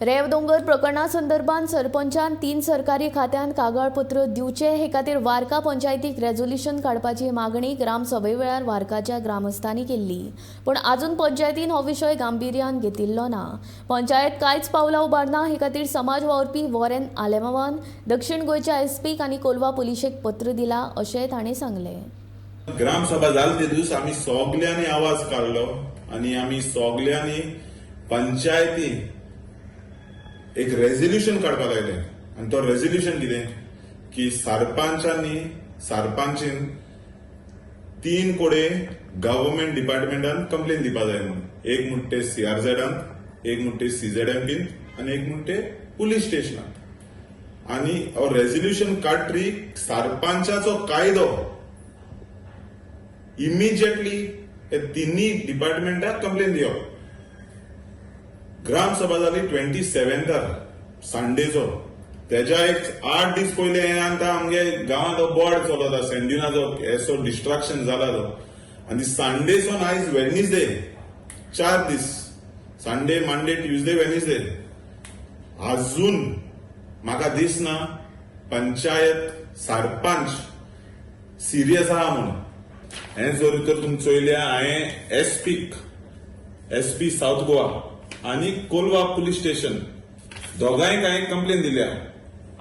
रेंव दोंगर प्रकरणा संदर्भात सरपंचान तीन सरकारी खात्यांत कागाळपत्र दिवचे हे खातीर वार्का पंचायतीक रेजोल्युशन काडपाची मागणी ग्रामसभे वेळार वार्काच्या ग्रामस्थांनी केल्ली. पूण आजून पंचायतीन हो विशय गांभिर्यान घेतिल्लो ना. पंचायत कांयच पावलां उबारना हे खातीर समाज वावुरपी वॉरेन आलेमावान दक्षिण गोंयच्या एसपीक आनी कोलवा पुलिशेक पत्र दिला अशेंय तांणी सांगलें. ग्रामसभा जाली ते दीस आमी सगल्यांनी आवाज काडलो आनी आमी सगल्यांनी पंचायती एक रेजोल्युशन काडपाक लायलें. आनी तो रेजोल्युशन कितें की सरपंचांनी, सरपंचीन तीन कोडे गव्हर्मेंट डिपार्टमेंटान कंप्लेन दिवपा जाय म्हणून. एक म्हणटे सीआरझेडान, एक म्हणटे सीझेडएमपीन आनी एक म्हणटे पुलीस स्टेशनात. आनी हो रेजोल्युशन काडटरी सरपंचाचो कायदो इमिजिएटली हे तिन्ही डिपार्टमेंटाक कंप्लेन दिवप. ग्रामसभा जाली 27थार संडेचो. तेज्या एक 8 दीस पयले हे आतां आमगे गांवांत हो बोवाळ चलत आसा, सँड्युनाचो येसो डिस्ट्रक्शन जाला तो. आनी संडेसून आयज वेडनेसडे, 4 दीस, संडे, मंडे, ट्युजडे, वेनसडे, अजून म्हाका दिसना पंचायत सरपंच सिरियस आहा म्हणून. हें जर तर तुमी चोयल्या, हांवें एसपीक, एसपी सावथ गोवा आनी कोलवा पुलीस स्टेशन दोगांयक हांवें कंप्लेन दिल्या.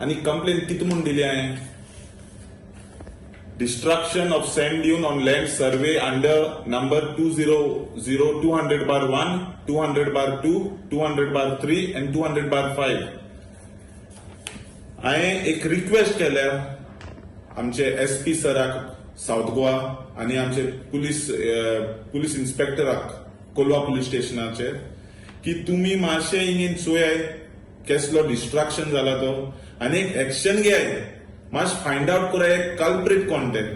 आनी कंप्लेन कितें म्हूण दिल्या हांवें? Destruction of sand dune on land survey under number 200 200/1, 200/2, 200/3 and 200/5. हांवें एक रिक्वेस्ट केल्या आमचे एसपी सराक सावथ गोवा आनी आमचे पुलीस इन्स्पेक्टराक कोलवा पुलीस स्टेशनाचे की तुमी मातशें हिंगेन चोयाय केसलो डिस्ट्रक्शन जाला तो आनी एक एक्शन घेयाय, मातशें फायंड आवट कराय कल्प्रीट कोण ते.